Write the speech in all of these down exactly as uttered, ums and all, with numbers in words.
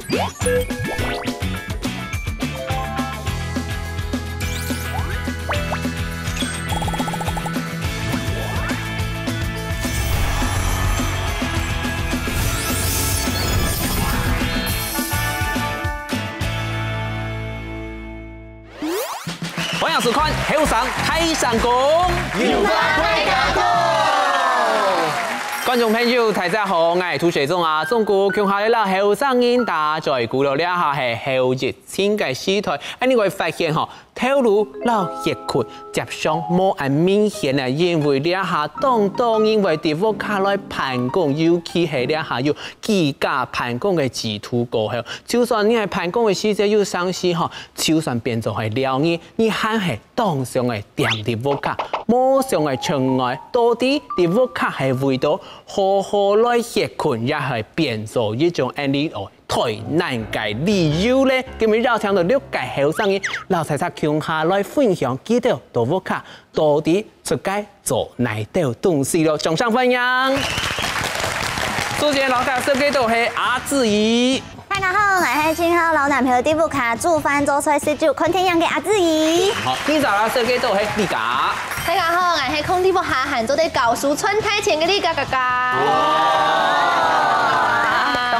歡迎收看《後生大聲公》，有話大家講。觀眾朋友，大家好，𠊎係涂水忠啊，忠哥，共下來摎後生人打嘴鼓咯，這下係後疫情个時代，恁樣會發現吼，頭路摎疫情接上無恁明顯啊，因為這下當多人會在屋下來辦公，尤其係這下有居家辦公个制度過後，就算你係辦公个時節有省時吼，就算變做係尞日，你還係當想愛踮佇屋下，無想愛出外，到底佇屋下係為著好好來歇睏，也係變做一種恁樣哦退懶个理由咧？今日邀請到六个後生人，摎大家共下來分享佢兜在屋下到底出街做哪兜東西咯。掌聲歡迎！首先，摎大家介紹个就係阿志怡。 大家好，𠊎係盡好摎男朋友在屋下煮飯、做菜、食酒、看電影个阿志怡。好，今朝摎大家介紹个就係麗佳。大家好，𠊎係空在屋下還做得教書賺大錢个麗佳佳佳。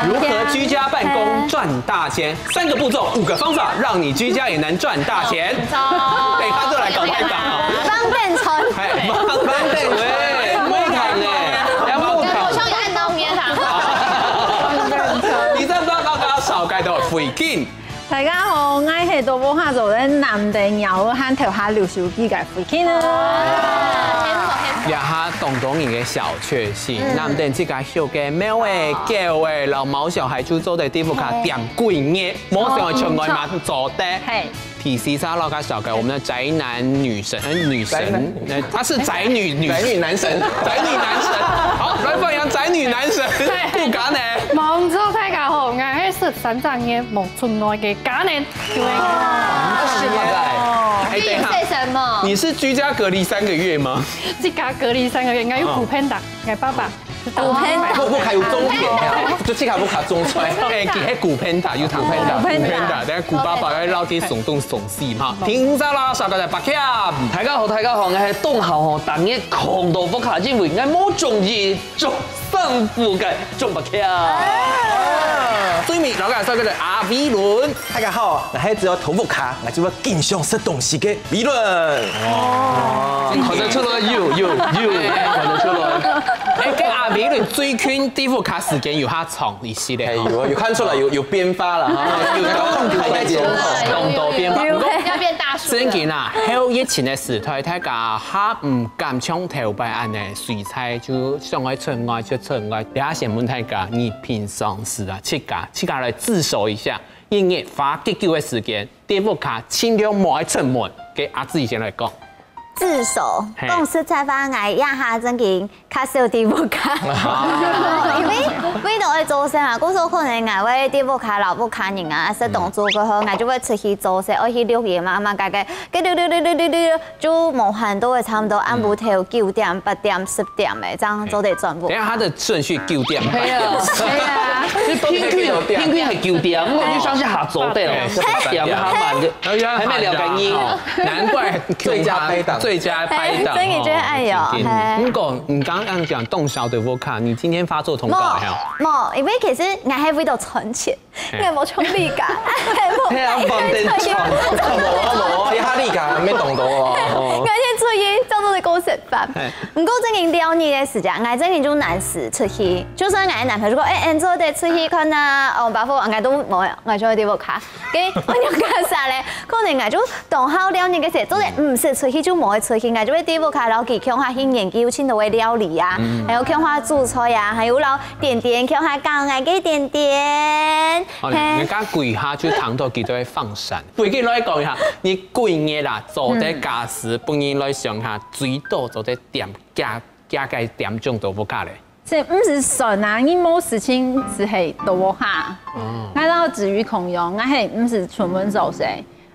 如何居家辦公賺大錢？三個步驟，五個方法，讓你居家也能賺大錢。等一下就來搞開講哦。方便賺。哎，方便，喂，會談呢，要不要談？我想按到面上。 你知毋知剛剛紹介到慧君？大家好，𠊎係在屋下做个男仔，然後還頭下摎手機个慧君啊。這下當多人个小確幸，男仔自家畜个貓仔、狗仔，摎毛小孩就做得在屋下踮幾日，無想愛出外嘛做得。係。 第四儕摎大家紹介，我們的宅男女神，呃，女神，呃，她是宅女女，宅女男神，宅女男神。好，來歡迎宅女男神，顧佳呢？望著大家好，𠊎係十三隻月無出外个佳呢。對。是嗎？哎，等一下，你是什麼？你是居家隔離三個月嗎？居家隔離三個月，𠊎有顧panda，𠊎爸爸。 顧panda。屋下有種田啊，就自家屋下種菜。哎，佢係顧panda，有顧panda，顧panda，等下顧爸爸愛落去送東送西哈。第五儕摎大家紹介白camp。大家好，大家好，𠊎係當好吼，逐日囥在屋下，因為𠊎無中意做衫褲个張白camp。最尾摎大家紹介个阿偉倫。大家好，𠊎係只要在屋下，𠊎就會緊想食東西个偉倫。哦，看得出來，有有有，看得出來。 哎，該阿偉倫最近在屋下時間有較長一息咧。哎，有啊，有看出來有有變化了哈，有有有有有有有變化。不過要變大叔了。正經啊，後疫情个時代，大家較毋敢像頭擺恁呢，隨在就想愛出外就出外。等下先問大家，你平常時啊，自家自家來自首一下，一日花幾久个時間，在屋下盡量莫愛出門，該阿志先來講。 自首，嘿。講實在話，𠊎這下正經較少在屋下。因為為著愛做事嘛，故所可能𠊎會在屋下摎屋下人啊，食當晝過後，𠊎就會出去做事，愛去遛人嘛，嘛，該个，該遛遛遛遛遛遛，就無閒到會差毋多暗晡頭九點、八點、十點个，這樣做得轉屋。等一下，他的順序九點、八點。對啊，對啊。平均平均係九點，我就相信下晝對哦，對，十點下半个。 哎呀，還沒了解你。難怪最佳拍檔。最佳拍檔。哎，真的覺得哎喲，哦，嘿。不過你剛剛講動小的屋下，你今天發作通告了哈？無，無，因為其實𠊎還為著賺錢，嘿。𠊎無像你家，無，嘿啊，無得賺。無啊，無啊，一下你家沒懂到哦。𠊎先出去，照做得過生活。嘿。毋過正經尞日个時節，𠊎正經就懶尸出去。就算𠊎男朋友就講，哎，俺做得出去看啊，哦，包括𠊎都無，𠊎就會在屋下。 該，𠊎仰結煞咧？可能𠊎就當好尞日个時，做得毋使出去就無愛出去，𠊎就會在屋下摎佢共下去研究盡多个料理啊，還有共下煮菜啊，還有摎點點共下教𠊎个點點。哦，嘿。人家幾下就談到佢都會放閃。不如來講一下，你幾日啦，做得家事，分你來想下，最多做得點幾幾个點鐘在屋下咧？ 這毋使算啊，你無事情就係在屋下。哦。𠊎摎子瑜共樣，𠊎係毋使出門做事，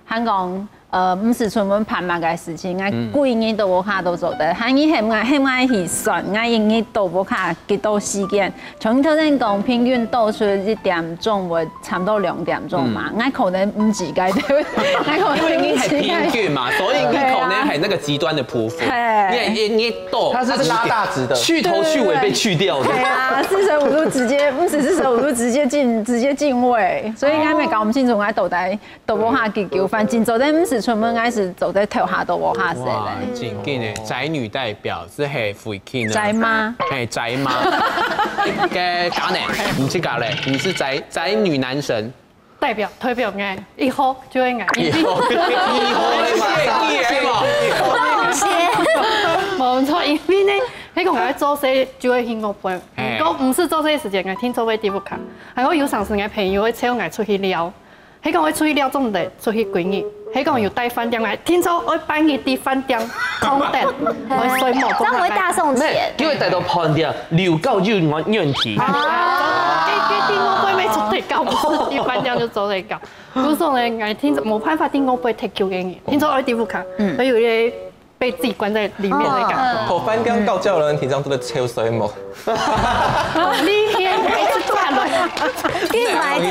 還講，呃，毋使出門辦麼个事情，𠊎歸日到屋下都做得。還有喊𠊎，喊𠊎去算，𠊎一日到屋下幾多時間。像你頭先講，平均倒出一點鐘，或差不多兩點鐘嘛，𠊎可能毋止該，𠊎可能毋止該。因為你很平均嘛，所以你可能很那個極端的匍匐。嘿。你一日到，它是拉大直的。去頭去尾被去掉的。對啊，四捨五入直接，毋使四捨五入直接進，直接進位，所以應該也搞毋清楚，𠊎到底 都無法解決，反正做得毋使出門，還係做得頭下都無下勢哇，咧。正經个，宅女代表係係惠卿啊。宅媽。嘿，宅媽。該嘉寧，你自家咧，你是宅，宅女男神。代表，代表𠊎，一號就係𠊎。一號，一號咧嘛，謝謝嘛。無錯，因為呢，該个𠊎做事就會去外背，嘿。毋過毋使做事个時間，𠊎定著會在屋下。還有有常時𠊎朋友會邀𠊎出去尞。 係講會出去尞做毋得，出去歸日。係講有帶飯店來，定著愛半日在飯店空等，會睡目。這樣不會大送錢。沒，因為帶到飯店，留到有問，問題。啊，這，這，這，我也做得到，毋係在飯店就做得到。故所呢，𠊎定著無辦法在外背忒久个人，定著愛在屋下，嗯。所以有一個 被自己關在裡面的感覺。哦，頭飯店到朝人，平常都在笑睡目。哦，你天天一直轉來。你買的。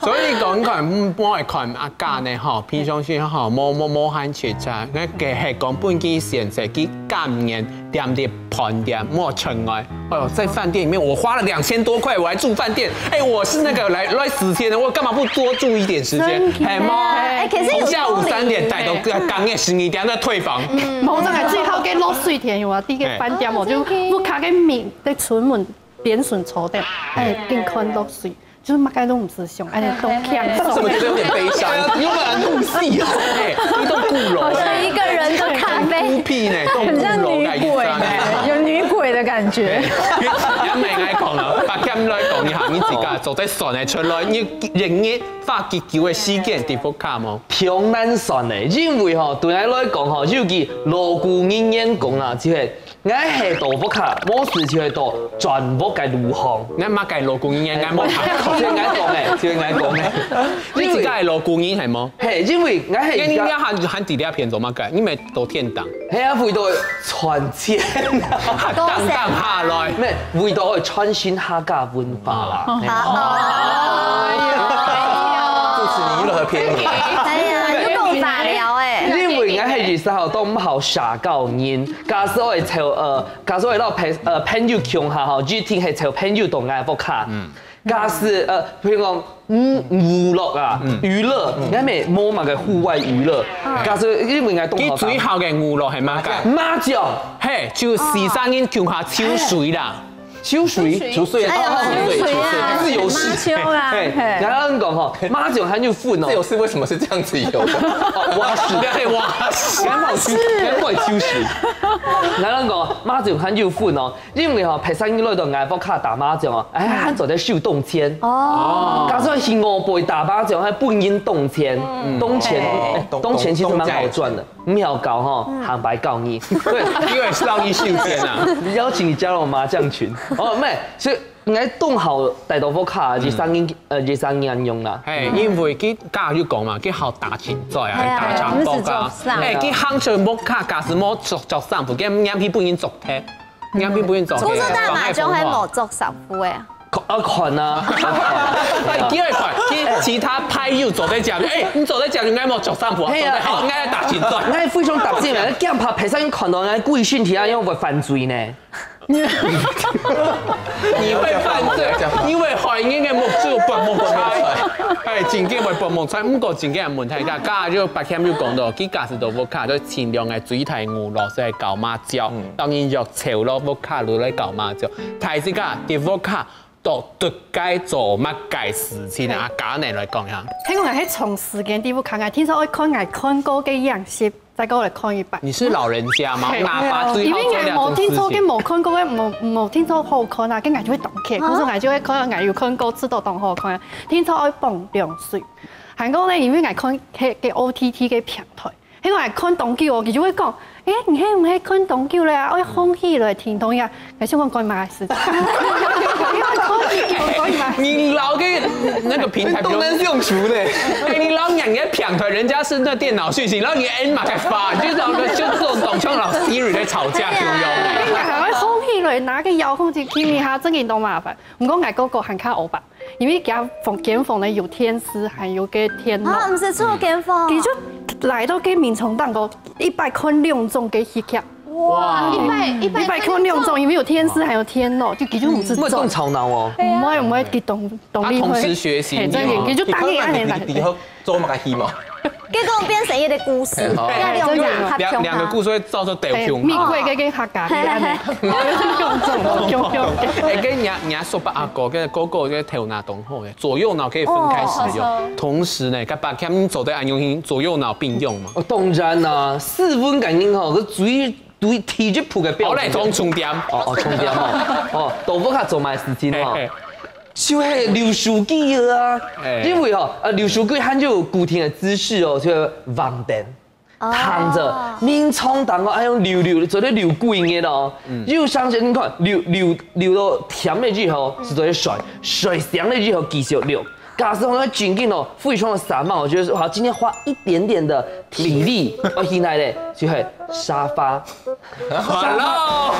所以講，你看，嗯，我來看阿嘉呢，吼，平常時吼，無，無，無閒直掣，該个係講本身選擇去甘願踮在飯店，無出外。哎呦，在飯店裡面，我花了兩千多塊，我還住飯店，哎，我是那個來，來時間的，我幹嘛不多住一點時間？真的。哎，媽，哎，可是有從下午三點待到，道理。呃，半夜十二點再退房。嗯。無，這個最好个落水天有啊，第一個飯店哦，哎。就屋下个面，在出門邊脣坐等，哎，緊看落水，就是麼个都毋使想，哎，都輕鬆。為什麼覺得有點悲傷？有沒有入戲啊？哎，你都顧樓，好像一個人的咖啡。孤僻呢，都顧樓，很像女鬼呢，有女鬼的感覺。阿妹愛講了，阿Cam來講一下，你自家做得算得出來，你一日花幾久个時間在屋下無？ 當難算呢，因為吼，對𠊎來講吼，尤其老古人言講啦，就係，𠊎係到屋下，無事就係到轉屋个路項。𠊎麼个老古人言，𠊎無聽過。就係𠊎講个，就係𠊎講个。你自家係老古人係無？嘿，因為𠊎係該你這下還，還在這片做麼个？你毋係到天堂？係啊，為到賺錢。當當下來。咩？為到愛傳承客家文化啦。哦。嘿。哦。主持人又來騙你。哎呀，又講雜聊欸。因為𠊎係一儕吼，都毋好社交人，假使愛招，呃，假使愛摎朋，呃，朋友共下吼，一定係招朋友到𠊎屋下。嗯。假使，呃，譬如講，嗯，娛樂啊，嗯。娛樂，嗯。𠊎乜無麼个戶外娛樂。嗯。假使因為𠊎當好打。佢最好个娛樂係麼个？麻將。嘿，就四儕人共下抽水啦。 抽水，抽水，哎呀，哦，抽水，抽水，自由式。麻將啦，嘿，嘿。然後你講吼，麻將還有分哦。自由式為什麼是這樣子游的？哦，蛙式。對，蛙式。然後抽，然後抽水。然後你講，麻將還有分哦，因為吼，別儕人來到𠊎屋下打麻將哦，哎，還做得收銅錢。哦。假使去外背打麻將，還分人銅錢，嗯。銅錢，哦，哎，銅錢其實蠻好賺的。 毋曉搞吼，嗯。坦白告你。對，因為是讓你秀先啊。邀請你加入我們麻將群。哦，咩，所以𠊎當好帶到屋下，嗯。一儕人，呃，一儕人恁樣啦。嘿，因為佢剛剛有講嘛，佢好打競賽啊，係啊，打仗報告。係啊，毋係做生。哎，佢行出屋下，假使無著，著衫褲，佢眼皮不能著忒，眼皮不能著忒。不是打麻將還無著衫褲欸。 看，啊，看啊。哎，第二款，其，其他牌友做得講，哎，你做得講，應該無著衫褲啊，嘿啊。做得好，應該打競賽。𠊎非常擔心啊，驚怕別儕看到𠊎故意身體啊，因為會犯罪呢。你會犯罪，因為懷疑个目珠發目菜。哎，真正會發目菜，毋過真正問題，剛剛就白天有講到，佢假使到屋下，就盡量个最大娛樂係搞麻將，嗯。當然約潮咯，屋下落來搞麻將，大自家，在屋下 到底該做麼个事情啊？阿嘉呢來講一下。聽講係長時間在屋下，𠊎定著愛看𠊎看過个影集，再過來看一擺。你是老人家嗎？嘿。阿爸最好做這種事情。因為𠊎無定著个無看過个，無，無定著好看啊，該𠊎就會當氣，故所𠊎就會看𠊎有看過，知道當好看啊，定著愛放涼水。還過呢，因為𠊎看該，該O T T个平台， 係𠊎看當久哦，佢就會講：「欸，你係毋係看當久了啊？愛放起來停動一下。」𠊎想講關麼个事？你看當久，關麼个事？人老个那个平台不用。都能用熟的。哎，你老娘你在平台，人家是那电脑讯息，然后你 N 嘛在发，你就知道就这种懂像老 Siri 在吵架一样。哎呀，还会生气了，拿个遥控器听一下，真个都麻烦。毋过外国个还较好吧，因为佢房间房呢有电视，还有个电脑。啊，毋是做間房。佢就來到个眠床頂个，一擺看兩種个戲劇，哇，一擺一擺一擺看兩種，因為有電視還有電腦，就佢就毋識做會更。吵鬧哦。毋會毋會，佢懂懂你會。同時學習嘿，真个，佢就答應按呢來。以後做麼个戲嘛？結果變成一個故事，哦要兩家合两两个共故事会造成斗胸嘿，美國个个客家个按呢，兩種兩種。哎，跟人家人家叔伯阿哥，跟哥哥个頭腦懂好个，左右腦可以分开使用。同时呢，跟白天做得安用左右脑并用嘛。哦，當然啦，四分感应吼，佢最最第一步个表現。好嘞，通充电。哦哦，充电哦，哦，都不卡做买事情哦嘿嘿，就係留手机啊哎，因为吼，呃，留手机它就有固定的姿势哦，就橫凳。躺着，眠床頂哦，愛用溜溜，做得溜滾个咯。又相信你看，溜溜溜到甜个以後，是做得睡，睡醒了以後繼續溜。假使我要緊緊哦，非常的散漫，我覺得說好，今天花一點點的體力，我現在咧就係沙發，完了，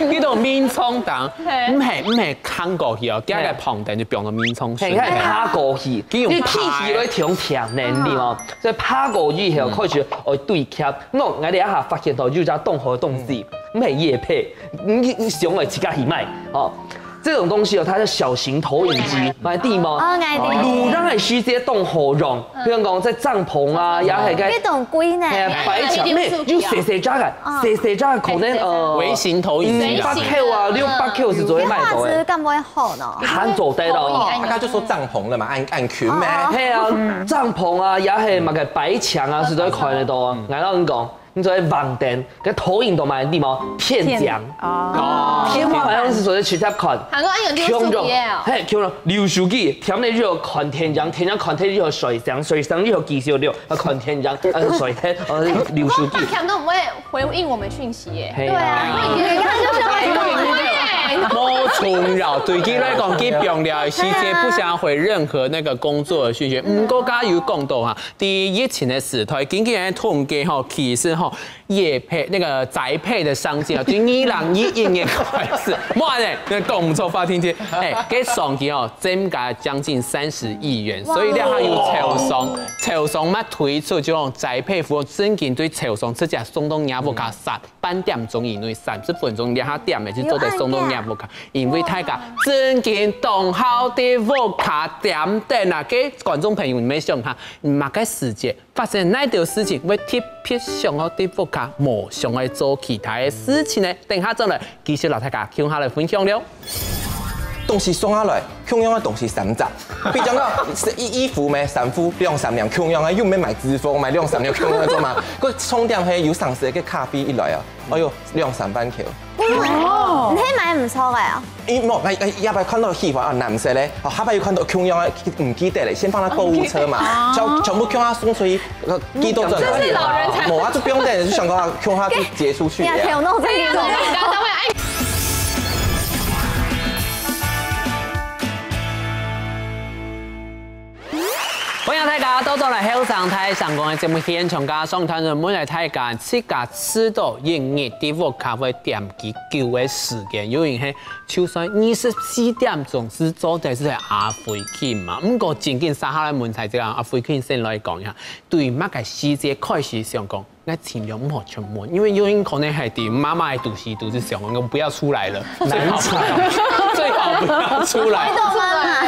你都眠床档，唔系唔系看过去哦，今日旁边就放个眠床睡。你看趴过去，佢用你个體體會提供甜能力哦，所以趴过去以後開始會對貼。喏，我哋一下發現到有隻當好个東西，毋係業配，你你想來自家去買哦。這種東西哦，它叫小型投影機，買地嗎？哦，買地。路上的時節當好用，比如講在帳篷啊，也係該這種貴呢。哎呀，白牆咩，有細細隻个，細細隻个可能呃，微型投影機啦。八K啊，六八K是做得買到个，畫質敢會好呢？還做得到。大家就說帳篷了嘛，按按群咩？係啊，帳篷啊，也係麼个白牆啊，是都看得到啊。然後你講，你做得橫凳，該投影到麼个地方？天井。哦，天花板上是做得直接看。還講哎有溜手機耶哦。嘿，看到溜手機，天頂就看天井，天井看天就睡醒，睡醒就繼續溜，啊看天井，啊睡醒，啊溜手機。大家都不會回應我們訊息耶。嘿啊。你看就是會回應耶。無重要，對佢來講，佢放了時間不想回任何那個工作的訊息。毋過，剛剛有講到哈，第一疫情的時代，根據統計吼，其實吼，業配那個宅配的商機啊，對二零二一年開始，哇呢，那講毋出話聽聽，哎，該商機哦，增加將近三十億元，所以呢，還有超商，超商嘛推出這種宅配服務，真經對超商這隻送到若屋下三半點鐘以內，三十分鐘，這下點的就做得送到若屋下，因為大家真經當好在屋下點等啊，該觀眾朋友，你們想下，麼个時節 發生哪條事情會特別想要在屋下，無想愛做其他个事情呢？等下轉來繼續摎大家共下來分享了。東西送下來，共樣个東西三隻。比如講，衣衣服咩，衫褲兩三領共樣个，又毋係買制服，買兩三領共樣个做嘛。个重點係有上司个咖啡一來啊，哎喲，兩三萬塊。哦，你係買毋著个啊？因為我我也擺看到喜歡啊，藍色个，哦，下擺又看到共樣个，毋記得了，先放在購物車嘛，全全部共下送出去，呃，寄到轉來。這是老人才無啊，就不用等，就想講啊，共下就結出去了。你還有那種這種。歡迎大家倒轉來後生大聲公个節目現場，加上聽眾們來大家自家試著一日在屋下會點幾久个時間，有人係就算二十四點鐘係做得係阿飛緊嘛。毋過正經接下來問題，這個阿飛緊先來講一下，對麼个時節開始想講 𠊎盡量毋好出門，因為有人可能係在媽媽个肚臍肚就想，我不要出來了，最好不要，最好不要出來。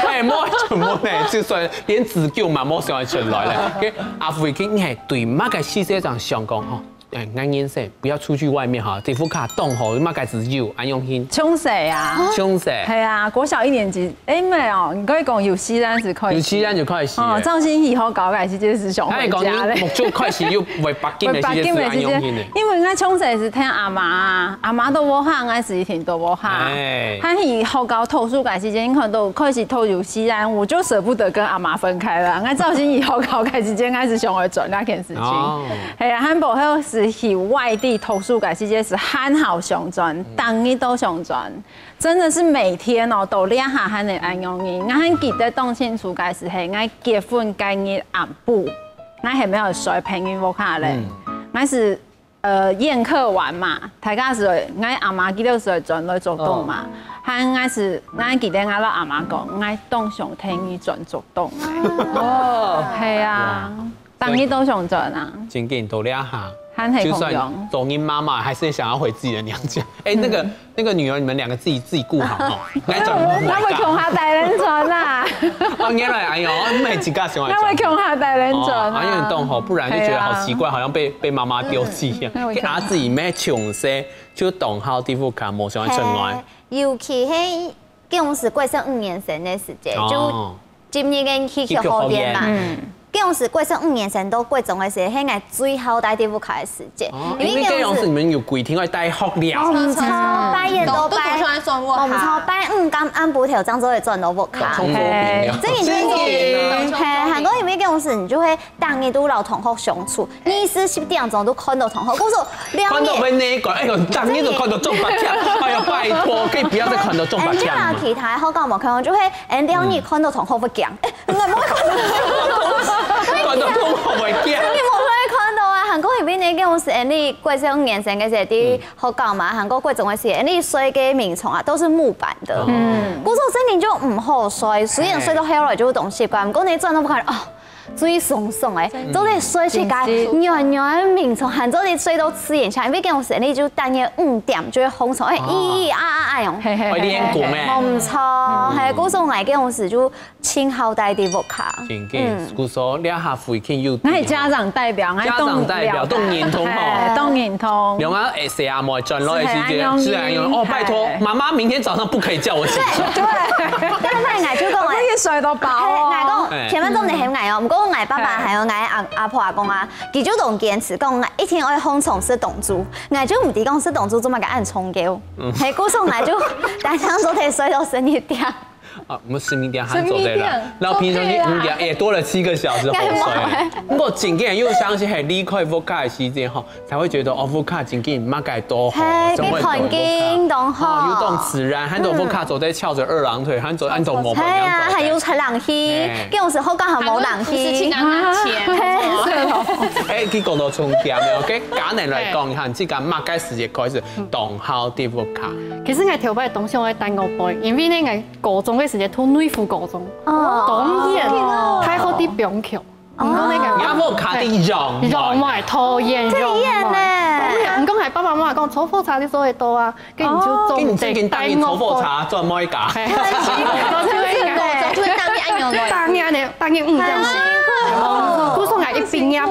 哎，莫出門呢，就算連子宮嘛，莫想要出來了。OK，阿飛佢係對麼个時節正想講吼，哎，𠊎人生不要出去外面哈，在屋下當好，麼个自由，恁樣形。從細啊，從細，係啊，國小一年級，哎，沒有，你可以講有細人就開始，有細人就開始了。哦，正經以後搞改是就是想回家嘞哎，講你。目珠開始又會發緊的時節，是恁樣形的。因為𠊎從細係聽阿媽啊，阿媽都無閒，𠊎係一定都無閒。哎他以後搞讀書改時間，你可能都開始讀有細人，我就捨不得跟阿媽分開了。𠊎正經以後搞改時間，𠊎係想要轉那件事情。哦係啊，還無後係去外地讀書个時節係還好相轉，逐日都相轉，真的是每天哦，到這下還會恁樣。𠊎還記得當清楚个係，係𠊎結婚該日暗晡，𠊎還沒有睡朋友屋下咧，𠊎係呃宴客完嘛，大家係，𠊎阿媽佢兜係轉來竹東嘛，還𠊎係，𠊎記得𠊎摎阿媽講，𠊎當想聽佢轉竹東个。哦，係啊，逐日都想轉啊。真緊到這下，還係就算做人媽媽，還是想要回自己的娘家。哎，那個那個女兒，你們兩個自己自己顧好哦。來轉，那麼恐怕帶人轉啊。哦，原來哎呦，每幾個想要轉。那麼恐怕帶人轉啊。哦，因為懂吼，不然就覺得好奇怪，好像被被媽媽丟棄一樣。那我跟阿姊妹窮些，就懂好地方看，沒想要出來。尤其係 該時國小五年生个時節，就哦，進入个戲曲學院嘛。戲曲學院該時國小五年生到國中个時節，係𠊎最好待在屋下个時節哦，，因為該時因為該樣子你們有規定要帶學了。毋錯，拜一到拜，都都想要轉屋下毋錯，拜五暗暗晡頭正做會轉到屋下。中國朋友。這已經真的係，還過因為該時你就會逐日都摎同學相處，二四十點鐘都看到同學，故所兩年看到會那個，哎呦，當年都看到中八強，哎呀，拜託，可以不要再看到中八強嗎？其他學校無看到，就會，哎，兩年看到同學會驚，哎，我無看到，看到中學會驚。你無會看到啊，還過因為那个時，哎，你國小五年生个時，在學校嘛，還過國中个時，哎，你睡个眠床啊，都是木板的，嗯，故所真的就毋好睡，雖然睡到後來就當習慣，毋過你轉到屋下，哦。 最鬆爽哎，做得睡起來，軟軟个眠床，還做得睡到自然醒，因為該時你就逐日五點就會䟘床，哎，咿咿啊啊啊樣。嘿嘿會練功哎。毋錯，係，故所𠊎該時就盡好待在屋下。真緊，故所這下父親又那係家長代表，家長代表，當認同吼。哎，當認同。有啊，哎，誰啊，莫轉來時間，是是啊，有哦，拜託，媽媽明天早上不可以叫我起床。對，但係𠊎就講哎，可以睡到飽哦。 哎，𠊎講，千萬重點係𠊎哦，毋過𠊎爸爸還有𠊎阿阿婆阿公啊，佢就當堅持講，𠊎一定愛䟘床食當晝，𠊎就毋知講食當晝做麼个恁重要，係，故所𠊎就單淨做得睡到十一點。啊，我們十一點還走得了，然後平常就五點，也多了七個小時好睡。不過真緊又相信係離開屋下个時間吼，才會覺得哦，屋下真緊麼个都好，係，生活環境當好，又當自然，還有屋下做得翹著二郎腿，還做還做我們係啊，還有吹冷氣，該時學校還無冷氣。係，哎，佢講到重點了，OK，簡單來講一下，你自家麼个時節開始當好在屋下？其實𠊎頭擺當想愛帶我妹，因為呢，𠊎高中个時節讀內湖高中，哦，當遠，大學在板橋，毋過呢，你阿婆卡的用用買討厭用遠呢買，毋過𠊎爸爸媽媽講坐火車就做得到啊，跟你就做跟你最近答應坐火車轉妹家。係，就係就會當你愛用的。當然呢，當然毋這樣。故所𠊎一畢業，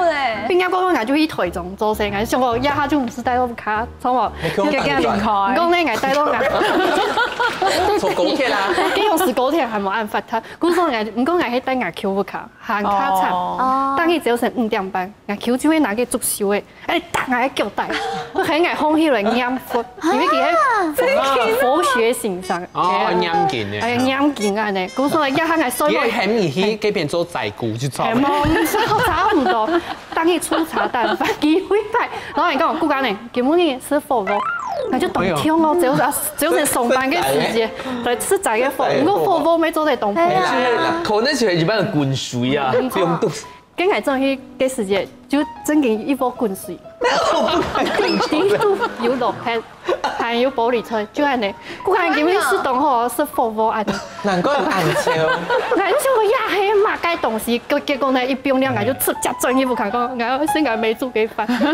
畢業過後𠊎就去台中做事，𠊎想講這下就毋使帶到屋下，從我給我離開。講呢，𠊎帶到𠊎，坐高鐵啦。跟用時高鐵還無恁發達，故所𠊎，毋過𠊎係帶𠊎舅屋下，還較慘。哦，當日朝晨五點半，𠊎舅就會拿个竹修誒，哎，打𠊎个腳底，我喊𠊎䟘起來念佛，因為佢係佛學先生。哦，念經的。哎，念經啊呢，故所一下𠊎睡也落。喊你去該邊做宰骨去做。哎，無，差差毋多，當日粗茶淡飯，佢會派。然後你講，顧家呢，今晡日食火鍋，那就當天哦，只有只有在上班个時間來食齋个火，毋過火鍋沒做得當飯。可能是一般的滾水啊，不用動。跟𠊎轉去个時間，就正經一鍋滾水，底肚有落血，還有玻璃菜，就恁呢。顧家今晡日食當好，食火鍋恁呢。難怪恁潮。𠊎就想講，呀，係麼个東西？結結果呢，一冰涼，𠊎就直接轉去屋下講，𠊎先𠊎妹煮个飯，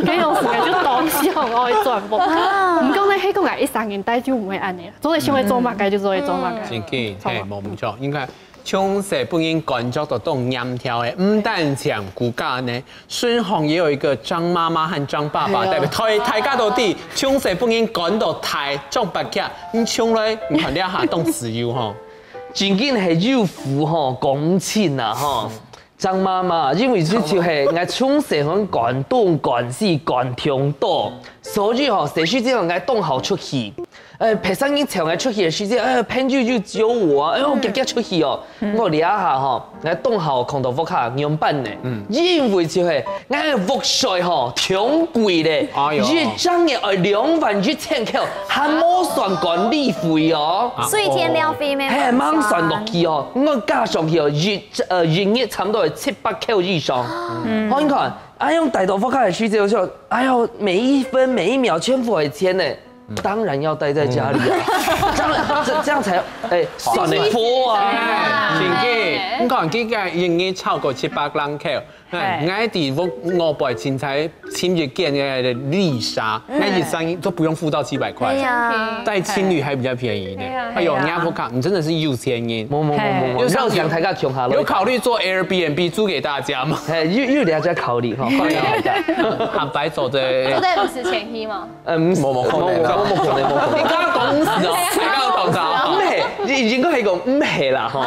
該樣時間就當想愛轉屋。毋過呢，係講𠊎一生人帶就毋會恁呢，做得想愛做麼个就做得做麼个。真緊，係，無毋著，應該從細分人感覺到當黏條个，毋單淨顧家呢，身旁也有一個張媽媽和張爸爸代表，大大家都知，從細分人管到大，張伯伯，你從來你看這下當自由吼。正經係有福吼，講親啊吼。張媽媽，因為就就係𠊎從細漢管東管西管中多，所以吼，細時節𠊎當好出去。呃，別儕人請𠊎出去个時節，呃，朋友就招我啊，哎喲，遽遽出去哦。毋過這下吼，𠊎當好囥到屋下仰般呢？因為就係𠊎个屋稅吼，忒貴咧，哎喲一張月愛兩萬一千箍，還無算管理費哦。水電料費咩？嘿，吂算落去哦，𠊎加上去哦，一呃一日差不多有七百箍以上。好，你看，哎喲，戴到屋下个時節，就，哎喲，每一分每一秒全部係錢呢。 當然要待在家裡啊，這樣這這樣才哎算得過啊。哎，真个，你看，佢个營業超過七百零箍，哎，𠊎在屋外背凊彩尋一間个旅社，那一生都不用付到七百塊，對呀，帶情侶還比較便宜呢。哎呦，你看，你真的是有錢人。某某某某某，有上讓想大家窮下來，有考慮做 Airbnb 租給大家嗎？哎，又又兩家考慮哈，歡迎大家。很白走的。做得毋使錢去嘛。嗯，某某可能啊某某可能，某某可能。你剛剛講死哦，你剛剛講啥？毋係，你應該係講毋係啦吼。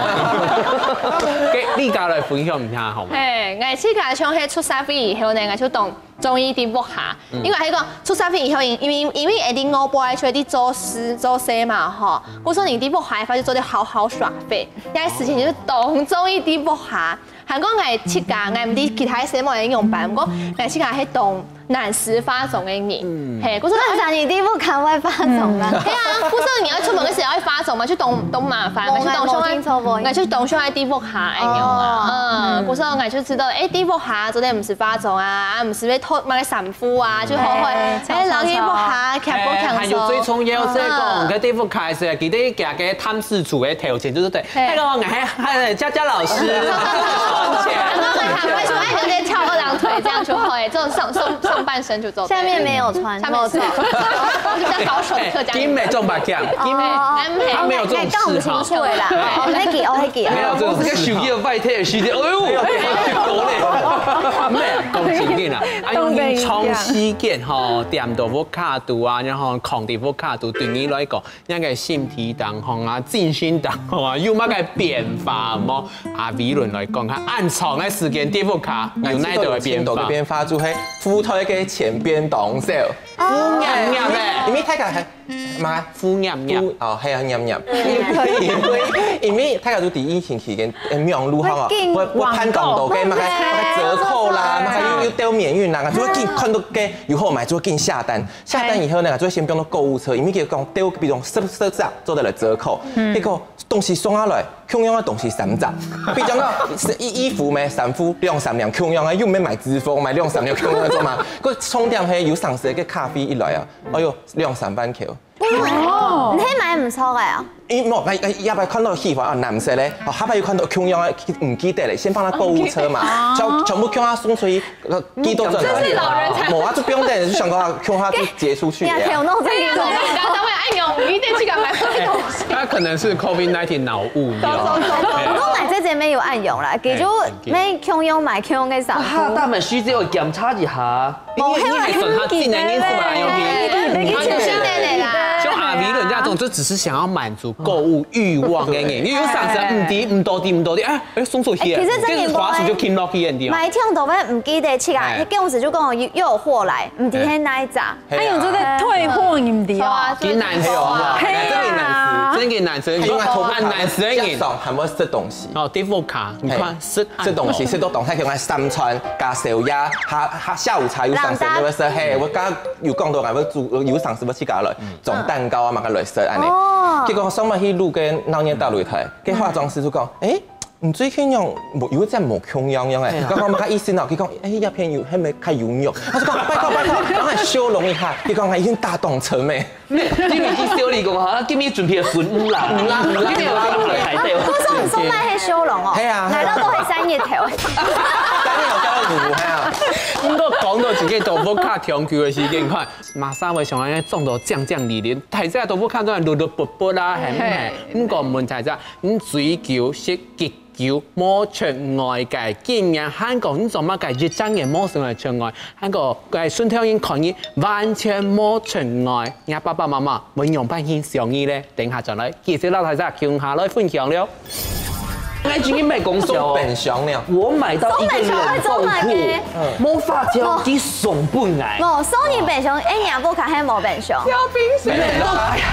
給麗佳來分享一下好嗎？嘿，𠊎自家像係出社會以後呢，𠊎就當中意在屋下，因為係講出社會以後，因因為因為一定外背就一定做事做事嘛吼，故所你在屋下个話就做得好好耍廢，這事情就當中意在屋下。還講𠊎自家，𠊎毋知其他細妹仔仰般，毋過𠊎自家係當 難使化妝个人，嘿，故所那啥，你第一步看外化妝啦。對啊，故所你愛出門个時候愛化妝嘛，就當當麻煩，無就當想愛，無聽錯無那就當想愛在屋下恁樣啊，嗯，故所𠊎就知道，哎，在屋下做得毋使化妝啊，啊，毋使愛脫麼个衫褲啊，就好好，哎，人去屋下，徛不徛還有最重要係講，在地方開始，記得加个探視處个頭前，就是對，那個我還還佳佳老師，然後還會說，哎，人家翹二郎腿，這樣就會，這種上上上半身就做。下面沒有穿，上面是，没有错。我就比較保守的客家人。金美重白讲，金美哦他没有这种哎，讲不嗜好清楚的啦。哦，那个哦，那个哦。没有这种我个手机嗜好。个外贴的时间，哎呦，没有讲正经啦，啊，因为长时间吼，踮到屋下肚啊，然后囥在屋下肚，对你来讲，那个身体当中啊，精神当中啊，有么个变化无？啊，伟伦来讲看，恁长个时间在屋下有哪一个变化大个？变化就系副台个前边当少。负面面咧。因为大家还嘛负面面。哦，系啊，念念。因为因为因为大家都第一星期间，呃，网络哈，会紧我我看讲到个嘛个嘛个折扣啦，嘛个又又掉免运啦，就会紧看到个有好买，就会紧下单。下单以后呢，就会先放到购物车，因为佢讲掉比如十十只做得来折扣，结果东西送下来，共样个东西三只，比如讲个是衣衣服咩，衫裤两三样共样个，又没买纸巾，买两三样共样个做嘛。个重点系有上市个咖啡一来啊，哎哟，两三万块。 你可以买唔错个啊。因为我也也也看到喜欢啊，蓝色嘞，哦，下摆又看到共样个，唔记得嘞，先放到购物车嘛，全全部共下送出去，呃，寄到转来。这是老人才我啊，就不用等，就想到共下就结出去你还了呀。有弄这个。刚刚哎呦，你一定去干嘛？这个东西。他可能是 COVID nineteen 脑雾，你知道吗？不过买这姐妹有暗涌啦，其实没共样买共样个衫哈，大裤。门需要检查一下。因为你还算他进来，你是吧？有你看你现在的啦。像阿米人家这种，就只是想要满足购物欲望而已。你有上次唔知唔多啲唔多啲，哎哎，送出去，哎其实这个跟滑鼠就 king lock 一样的。买听到咩唔记得去啊，哎迄公司就讲有有货来，唔知系哪一只。还有这个退货，你们知哦？啊，给男生啊，嘿啊真给男生，真给男生，你说因为头按男生而已。爽，还没吃东西。哦，对，我卡，你看是食东西食到当太香，三餐加宵夜，下下下午茶有上司都会说，嘿，我刚刚有讲到，我煮有上司我自家来，种蛋糕啊，嘛个来食安尼。哦结果上班去录个闹热大擂台，个化妆师就讲，诶，你最近样有有只无共样样诶，刚刚嘛个意思呢，佢讲，诶，一片有还没开游泳，他就讲拜托拜托，然后还修容一下，佢讲已经打动车咩。今日去修理讲哈，今日准备个孙啦，啦，今日有来排队。不是你送那黑修容哦，嘿啊来到都会三叶头。当然有加入五五哈。不过讲到自己都不卡长久的时间，你看，马上会想要撞到降降离离，大家都不看到绿绿卜卜啦，很美。不过问题在，你追求是结交无出外个经验，还讲你做么个一张也无想要出外，还讲个顺头人看你完全无出外，你爸爸妈妈会样般去想你咧？等下转来，继续老太太共下来分享了。哎，今天卖公司哦，送冰箱了。我买到一个冷冻库，送冰箱还送哪个？嗯，没法挑，哦，佢送不来。哦，送你冰箱，哎，你也不看还没冰箱。挑冰箱。冷冻，哎呀，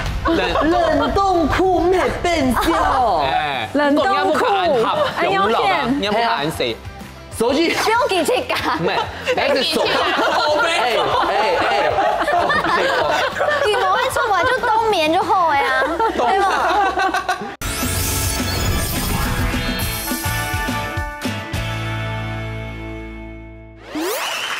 冷冻库没冰箱。哎，冷冻库。你也不看安好，哎，有老的，有限。你也不看安谁。手机。不用给这个。没，还是手。哎，哎，哎。你们会出门就冬眠就好了呀，对吧？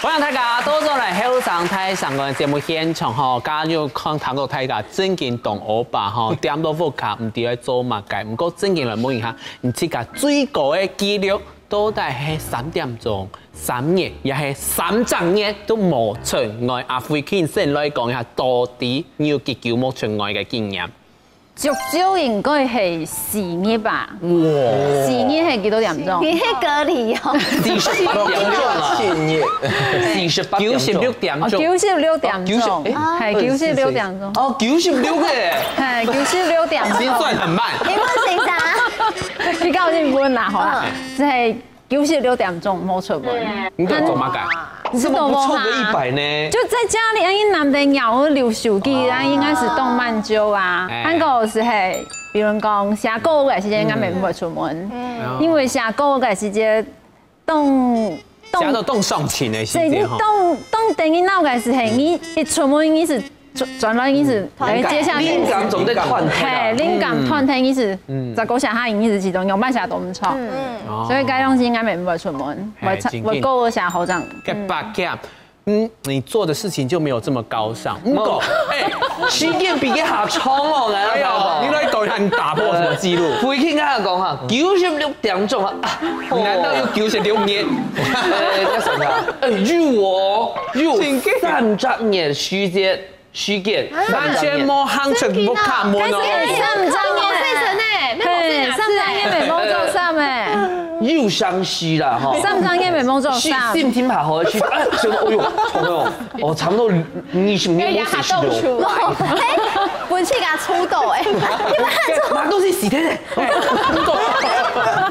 歡迎大家倒轉來後生大聲公个節目現場吼，剛剛就看聽到大家正經當烏白吼，踮到屋下毋知愛做麼个。毋過正經來問一下，你自家最高个紀錄到底係三點鐘、三日，也係三隻月都無出外？阿輝，請先來講一下，到底你有幾久無出外个經驗？ 足足應該係四日吧。哇！四日係幾多點鐘？你係隔離哦。四十八點鐘啊。四日。四十八點鐘。九十六點鐘。哦，九十六點鐘。哦，九十，哎，係，九十六點鐘。哦，九十六个。係，九十六點鐘。心算很慢。你問誰啥？你告訴你問啦，好啦，嗯。係 九十六點鐘無出門。你在做麼个？你怎麼不湊個一百呢？就在家裡，因為難得有留手機，啊，應該係動漫週啊。哎。還有係，比如講寫歌个時間，應該毋會出門，嗯。因為寫歌个時間，動，動，寫到動上情的時間吼。對，你動，動等於那個是嘿，你一出門你是轉，轉來你是，嗯。哎，接下來靈感總在斷開啊。嘿，靈感斷開你是，嗯。在講寫下你是其中有慢寫都毋錯。嗯。哦。所以該東西應該毋會出門，哎，會，真緊。會過寫好這樣。該八點，嗯，你做的事情就沒有這麼高尚。毋過，哎，時間比佢還長哦，哎呀，你來講一下，你打破什麼記錄？輝慶跟佢講哈，九十六點鐘啊，啊，你難道有九十六年？呃，叫什麼啊？呃，有哦，有三隻月時間。 時間，完全無行出屋下門哦。三隻月，三隻月，嘿，三隻月無做啥誒。又傷心啦，吼。三隻月無做啥。心，心情還好，去，哎，想到，哎喲，朋友，哦，差不多二十年無食食了。哎，分自家出道誒。嘛都係時間誒。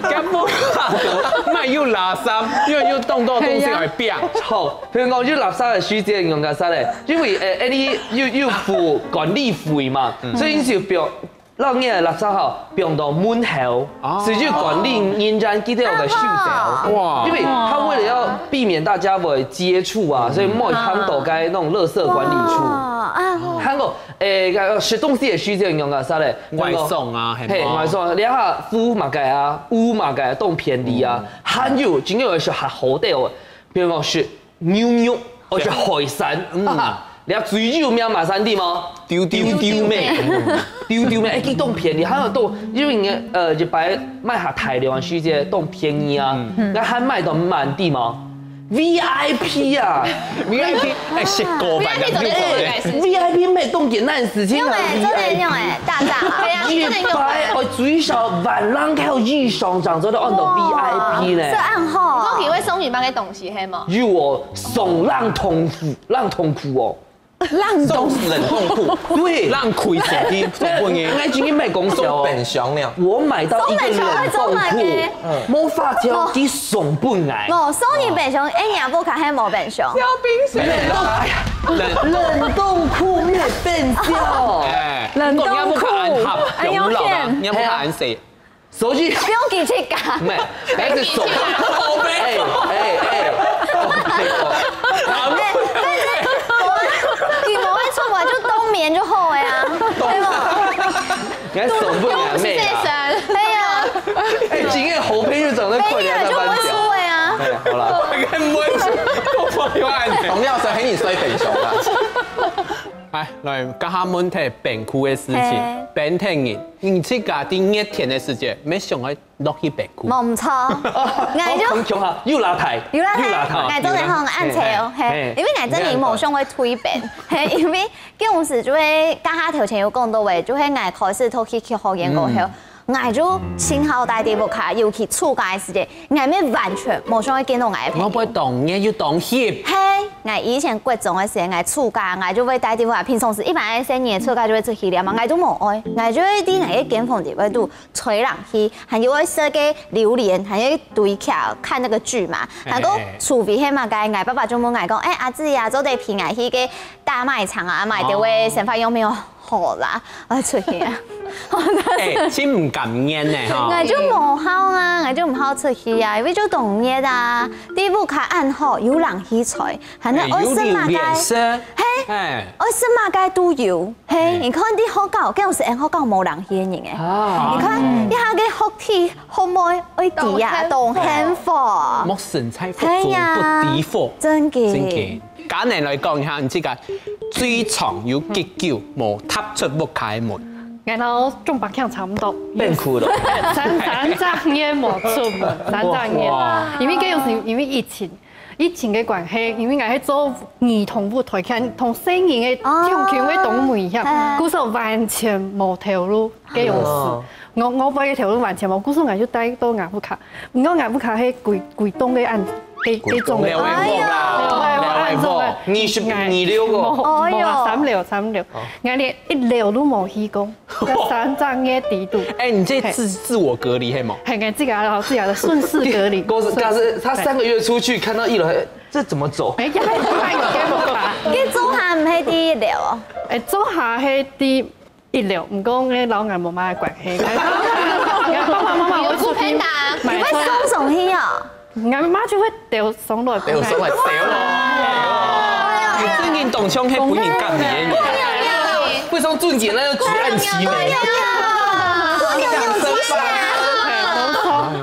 根本嘛，又垃圾，又，又動到東西來變。好，譬如講，又垃圾个時間用个啥咧？ 因為，呃，恁樣又，又付管理費嘛，嗯。所以就放，讓你个垃圾吼，放到門口，哦。所以就管理人員佢兜个收走。哇。因為他為了要避免大家會接觸啊，所以莫放到該那種垃圾管理處。哦，啊。還有，誒，該食東西个時間用个啥咧？外送啊，嘿，係無？外送，你看付麼个啊，有麼个當便利啊，嗯。還有，真有个係還好得哦，比如講食 牛肉，或者海產，嗯。哈哈，你看最有名麼个產地無？丟丟丟咩？丟丟咩？哎，佢當便宜，還有都，因為人家，呃，一擺賣下大量个時間當便宜啊，嗯。該還賣到滿地無？V I P啊，V I P，哎，食過吧，V I P做得用的。V I P乜當簡單个事情啊，用欸，做得用欸，大大。對啊，一擺，哦，最少萬人口以上，正做得按到V I P呢。哇，係恁好。你講佢會送你麼个東西？ 係無？有哦，送冷凍庫，冷凍庫哦。冷凍庫。冷凍庫。對。冷氣送去，送分你。哎，今天賣公司哦。送冰箱了。我買到一個冷凍庫，送冰箱會做麼个？嗯。無法挑，佢送分𠊎。無，送你冰箱，哎，你也無看，還無冰箱。小冰箱。哎呀，冷凍庫沒冰箱。哎，冷凍庫。你也無看，哎喲，天。你也無看，誰？ 手機。不用給這個。沒，那個手機。哎，哎，哎。哎，反正我，你們會出門就冬眠就好了呀，對吧？你還手不拿妹啊？對呀。哎，今天好朋友長得快點，沒有，就不會出門啊。哎，好了。跟不會出，我有愛你。同樣是陪你睡等熊啊。哎，來，剛剛問題冰庫的事情，嘿。冰天人，你自家在熱天的時節，沒想愛 落去冰庫。無毋著。𠊎就，哦，強強哈，又邋遢，又邋遢，又邋遢。𠊎做得吼，恁樣哦，嘿，嘿，因為𠊎真的無想愛退冰，嘿，因為該陣時就會，剛剛頭前有講到誒，就會𠊎開始讀去去學院過後，嗯。，𠊎就盡好戴在屋下，尤其暑假个時節，𠊎乜完全無想愛見到𠊎个朋友。𠊎會當熱又當翕。係，𠊎以前國中个時節，𠊎暑假，𠊎就會戴在屋下。平常時一般个細人仔暑假就會出去尞嘛，𠊎就無愛，𠊎就會在𠊎个間房裡肚吹冷氣，還有會設計榴槤，還有堆橋看那個劇嘛。還過除非係麼个，𠊎爸爸就問𠊎講：「欸，阿姊啊，做得陪𠊎去該大賣場啊，買兜仔生活用品哦。」好啦，𠊎出去啊。哎，真毋甘願呢哈。𠊎就無好啊，𠊎就毋好出去啊，因為就當熱啊。在屋下恁好，有冷氣吹，還能愛食麼个？有榴槤食，嘿，哎，愛食麼个都有。嘿，你看在學校，該種係𫣆學校無冷氣个人哎。啊你看，一下个學弟學妹愛知啊，當幸福。莫身在福中不知福。真个。真个。簡單來講一下，你自家最長有幾久無踏出屋下个門？然後中白強差不多，變苦了。三三隻月無出門，三隻月哇，因為該種係因為疫情，疫情个關係，因為𠊎係做兒童舞台，看同細人个情況會當危險，故所完全無頭路，該種事。我我背个頭路完全無，故所𠊎就戴到𠊎屋下，毋過𠊎屋下係歸歸棟个恁，該該種个。六位屋啦，六位屋，二十二六个。無無啦，三樓三樓，𠊎連一樓都無去過，三隻月底肚。哎，你這自自我隔離係無？很自家然後自家的順勢隔離。可是可是他三個月出去看到一樓，哎，這怎麼走？哎，要不然你給我吧。該做下毋係第一樓哦。哎，做下係第一樓，毋過𠊎摎𠊎媽媽个關係，爸爸媽媽會出去買你會送上去哦。𠊎媽就會丟送落，哎，我上來走了。你正經當像係本人隔離个人。為什麼俊傑那個舉案齊眉？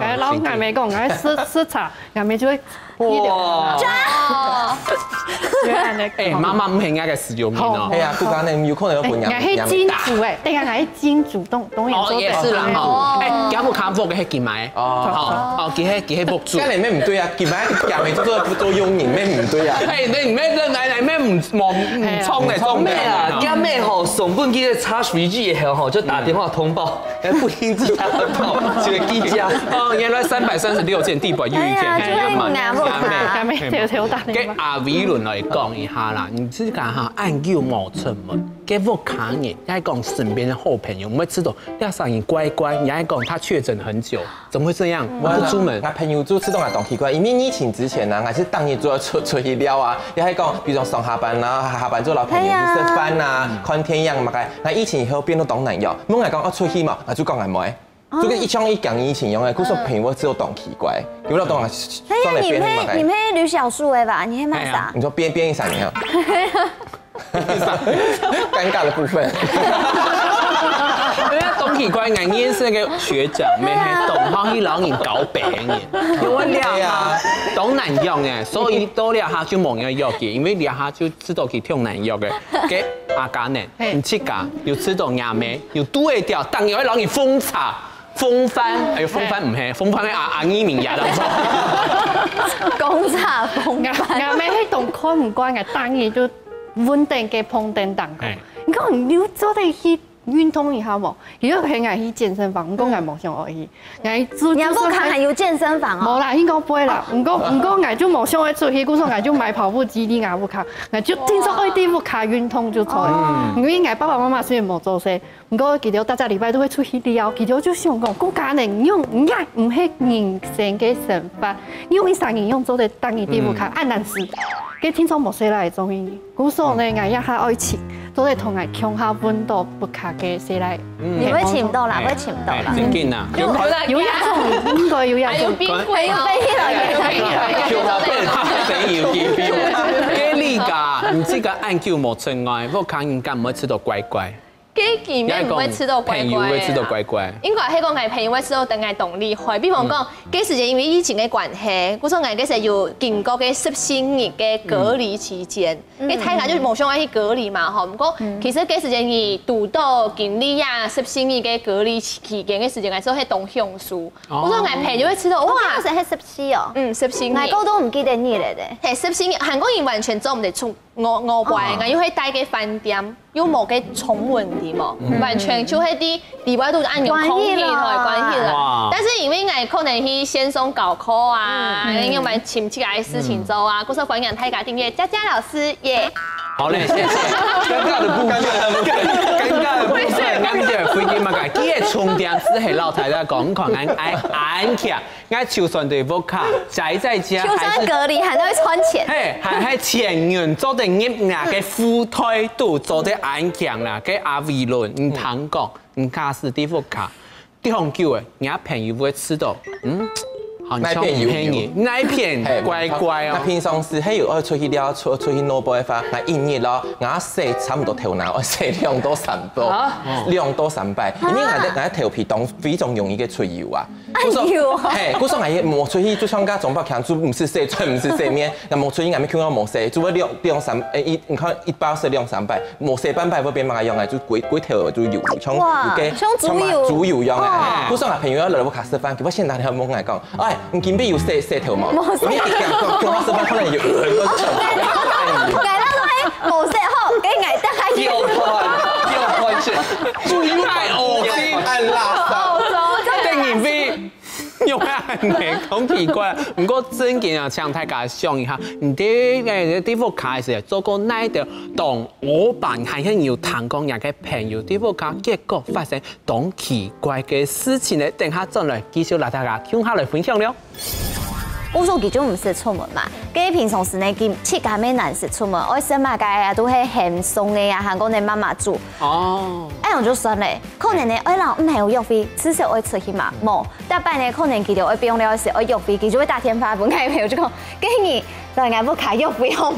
哎，摎𠊎姆講，𠊎食食茶，𠊎姆就會去了。哇，就會恁樣。哎，媽媽毋係人家个使用人哦哎。呀，不可能有可能要分人哎，𠊎係金主哎，等下𠊎係金主動動哦，也是啦哈。哎，家務卡服个係幾買？哦，哦，佢係佢係屋主這。樣你們毋對啊，今晚講个做做做用人，你們毋對啊。哎，你你這奶奶咩毋無毋衝个聰明啊，今日吼送分佢个茶水機以後吼，就打電話通報，哎，不停地打電話，這個機架。哦，原來三百三十六件地板又一件，哎呀，就會拿不還沒偷偷打給電話。阿維倫來講一下啦，你自家哈恁久無出門，給屋下人，也講身邊的好朋友，毋會知道這儕人怪怪，也講他確診很久，怎麼會這樣？不出門。我朋友就知道𠊎當奇怪，因為疫情之前呢，𠊎係當日就要出出去尞啊，也係講，比如講上下班啊，下班就摎朋友去食飯啊，看電影嘛該。那疫情以後變到當難約，問𠊎講要出去嘛，𠊎就講𠊎無愛。就跟一像一講疫情一樣个，故所朋友只有當奇怪，有那種啊，哎呀，上來你配你變成嘛該。配呂小樹的吧？你配麼儕？你說變變一下你啊？尷尬的部分。因為當奇怪，𠊎認識个學長，乜係當好去摎人交朋友，有問題對啊，當難約个，所以到這下就無人約佢，因為這下就知道佢忒難約个。給阿嘉呢，你自家又知道阿妹，又拄會掉，當然會摎人奉茶。風帆，哎呦，風帆毋係，風帆係阿阿姨名也當錯。講茶風𠊎𠊎妹係當看毋慣，𠊎當日就穩定个碰燈當中。你看你又做得去運動一下無？佢又陪𠊎去健身房，毋過𠊎無想愛去，𠊎就你阿公看還有健身房哦。無啦，應該毋會啦。毋過毋過，𠊎就無想愛出去，故所𠊎就買跑步機在𠊎屋下，𠊎就定著愛在屋下運動就著了。因為𠊎爸爸媽媽雖然無做事，毋過佢兜逐隻禮拜都會出去尞，佢兜就想講，顧家呢，你用你也毋係人生个生活，你用一生人用做得當一在屋下，恁難事。該定著無睡啦，會中意。故所呢，𠊎也較愛請，做得同𠊎共下運動屋下个事來。你會請到啦，會請到啦。真緊啊！有有一種，應該有一種。還有飛起來，飛起來。有有有有有。該你家，你自家恁久無出外，屋下人敢毋會知道怪怪？該佢乜毋會知道怪怪朋友會知道怪个啊。怪。應該係講，𠊎朋友會知道等𠊎當厲害。比方講，該時節因為疫情个關係，故所𠊎該時有經過該十四日个隔離期間，該大家就無想愛去隔離嘛吼。毋過其實該時節你堵到經歷啊十四日个隔離期間个時間，𠊎就係當享受。故所𠊎朋友會知道，哇，當時係十四哦。嗯，十四日。𠊎哥都毋記得你了的。係十四日，還過你完全做毋得出外外背，𠊎又係戴个飯店。又無个重問題嘛，完全就係在裡外肚恁樣關係啦。關係啦。哇。但是因為𠊎可能去線上教課啊，嗯。因為親戚个事情做啊，故所歡迎大家訂閱佳佳老師耶。好嘞，謝謝。尷尬的部分，尷尬的部分，感謝回應嘛，今日重點係老太太講，可能愛安全。 𠊎就算在屋下，宅在家，就算隔離，還是會賺錢。嘿，還係錢銀做得入𠊎个戶頭肚，做得恁強啦。該阿偉倫，你聽講，你假使在屋下，當久誒，人家朋友會知道，嗯，好像哪片有有？哪片怪怪哦。那平常時，嘿，有愛出去尞，出，出去尞垤个話，那一日咯，𠊎洗差不多頭那，愛洗兩到三擺，啊？兩到三擺，因為𠊎个，𠊎个頭皮當非常容易个出油啊。 哎喲。故所，嘿，故所𠊎也無出去，就像該張伯強，就毋使洗，就毋使洗面，那無出去，𠊎也看到無洗，就會兩，兩三，誒，一，你看一擺洗兩三擺，無洗半擺會變麼个樣啊？就規，規頭就油，像哇，有个，像豬油。像豬油樣啊。哦。故所𠊎朋友要來屋下食飯，佢會先打電話問𠊎講，哎，你今晡日有洗，洗頭無？無洗。你講，講，講，食飯可能有，有，有，有。𠊎那時候，哎，無洗好，該𠊎等下去。又換，又換去，豬油太惡心。按垃圾。等你飛。 有啊，你講奇怪。毋過正經啊，請大家想一下，你在，誒，在屋下个時節做過哪一條當烏白，還係有聽講人个朋友在屋下結果發生當奇怪个事情呢？等下轉來繼續摎大家共下來分享了。故所佢就毋使出門嘛，該平常時呢，佢自家乜懶得出門，愛食麼个啊，都係喊送个啊，還過呢媽媽煮。哦。恁樣就算了，可能呢，愛摎朋友約會，至少愛出去嘛，無。 逐擺呢，可能佢兜愛放尞个時愛約會，佢就會打電話分𠊎朋友，就講：「今日來𠊎屋下約會好無？」